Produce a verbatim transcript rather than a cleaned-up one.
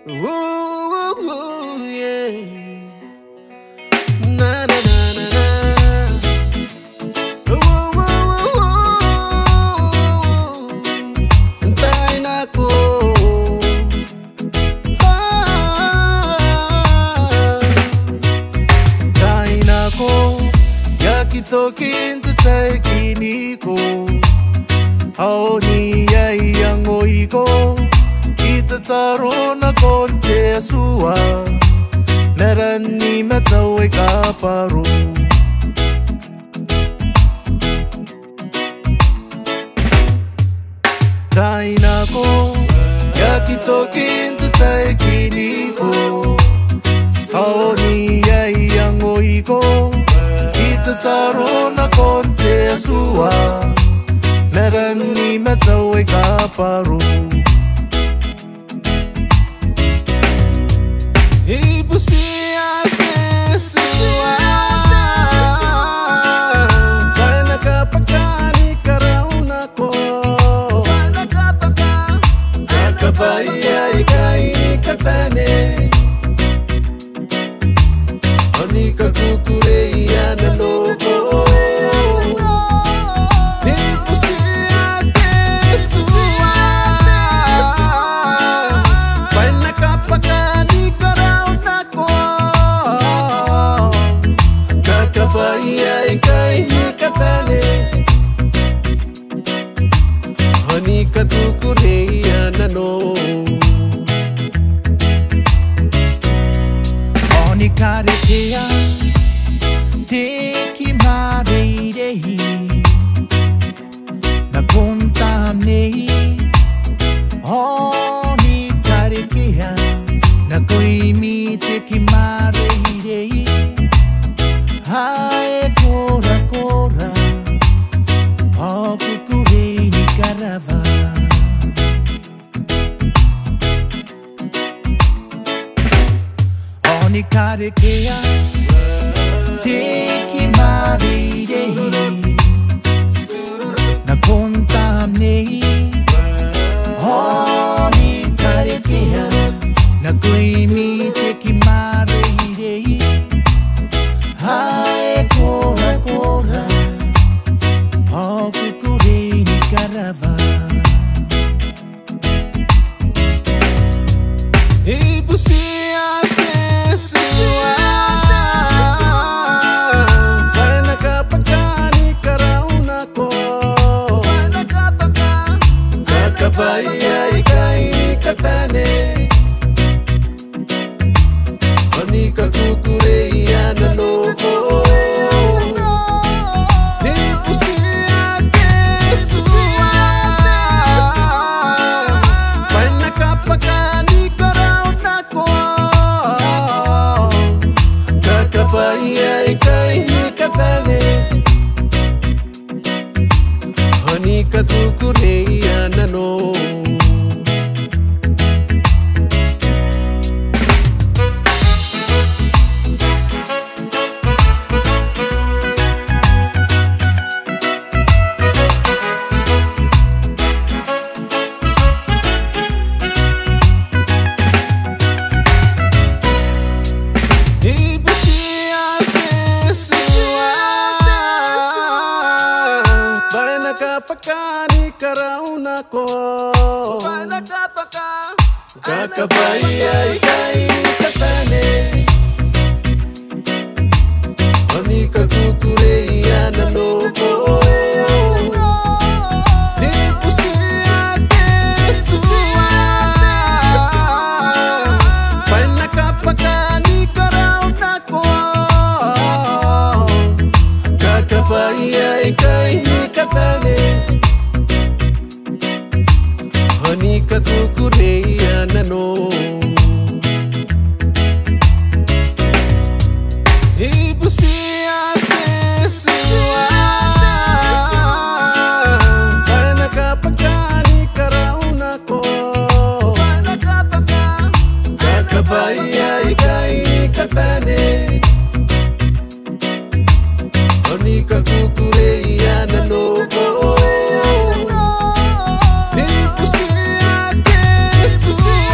Ooh, ooh, ooh, yeah. Na, na, na, na, na. Ooh, ooh, ooh, ooh. N tai nako. Ah, n tai nako. I aki toki n tataekiniko. Ao n iai iangoiko, I tataro nakon te Atua, ma e rangi ni matau aika baro. N tai nako, I aki toki n tataekiniko. Ao n iai iangoiko, I tataro nakon te Atua, ma e rangi ni matau aika baro. I butiia te Atua bwa e na kabwaka ni karaun nako. Kakabwaia ikai ni kabane, ao ni kakukureia nanou. I butiia te Atua bwa e na kabwaka ni karaun nako. Kakabwaia ikai ni kabane, ao ni kakukureia nanou. Ao ni karekea te kimareirei nakon tamnei. Ao ni karekea nakoimi te kimareirei ae korakora, ao kukurei ni karabwa. Ao ni karekea te kimareirei nakon tamnei. Ao ni karekea nakoimi te kimareirei ae korakora, ao kukurei ni karabwa. I butiia te Atua bwa e na kabwaka ni karaun nako. Kakabwaia ikai ni kabane, ao ni kakukureia nanou. I butiia te Atua bwa e na kabwaka ni karaun nako. Kakabwaia ikai ni kabane, ao ni kakukureia nanou. I butiia te Atua bwa e na kabwaka ni karaun nako. Kakabwaia ikai ni kabane, ao ni kakukureia nanou. I butiia te Atua bwa e na kabwaka ni karaun nako. Kakabwaia ikai ni kabane, ao ni kakukureia nanou. I butiia te Atua bwa e na kabwaka ni karaun nako. Kakabwaia ikai ni kabane, ao ni kakukureia nanou. I butiia te Atua